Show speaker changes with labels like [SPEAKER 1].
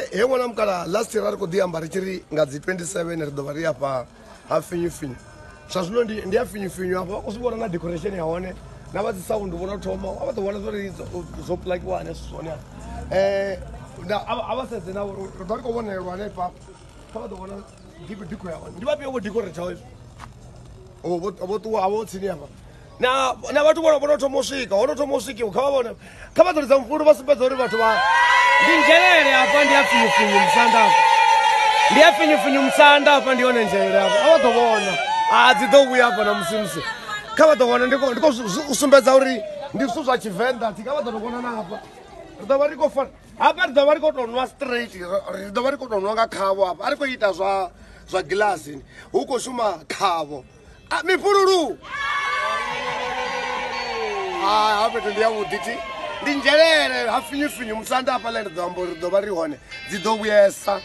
[SPEAKER 1] He ṅwana mukala, last year ri khou ḓi amba ri tshi ri nga dzi 27 ri ḓo vha ri afha ha Finyu Finyu. Zwa zwino ndi ya Finyu Finyu hafha, vha khou zwi vhona na decoration ya hone na vha dzi sound vho no thoma a vha ḓo vhona zwori zwo plakiwa hanefho zwone hafha. A vha sedze na ri ḓo ri khou vhonelwa hanefha, kha vha ḓo vhona diko ya hone. Ndi vhafhio vho decorator hezwi? Oh, vho ṱuwa avho tsini hafha na vhathu vho no thoma u swika, ho no thoma u swikiwa. Kha vha vhone, kha vha ḓo lidza mufulu vha sumbedza uri vhathu vha ndi nzhelele hafha. Ndi ya Finyu Finyu musanda hafha, ndi ya Finyu Finyu musanda hafha, ndi yone nzhelele hafha. A vha ḓo vhona a dzi ḓo vhuya hafha na musi musi, kha vha ḓo vhona. Ndi khou sumbedza uri ndi zwithu zwa Tshivenḓa thi. Kha vha ḓo vhona na hafha ri ḓo vha ri khou fana hafha, ri ḓo vha ri khou tou nwa straight, ri ḓo vha ri khou tou nwa nga khavho hafha. A ri khou ita zwa gilasi, hu khou shuma khavho. Mifhululu ha fhethu ndi yavhuḓi thi, ndi nzhelele ha Finyu Finyu musanda hafha. Ḽe ri ḓo amba uri ri ḓo vha ri hone, dzi ḓo vhuyesa.